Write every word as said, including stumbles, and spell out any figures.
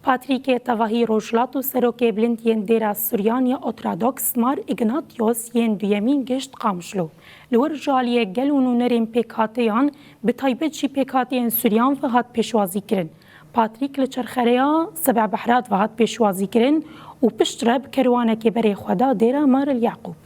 Patrîkê Tevahî Rojhilat û Serokê Bilind yên Dêra Suryan ya Ortodoks Mar Îgnatios yên Duyemîn gihişt Qamişlo. Li wir ji aliyê gel û nûnerên pêkhateyan, bi taybet jî pêkhateyên Suryan ve hat pêşwazîkirin. Patrîk li Çerxereya Seba Behrat ve hat pêşwazîkirin û piştre bi kerwanekê berê xwe da Dêra Mar el Yaqûb.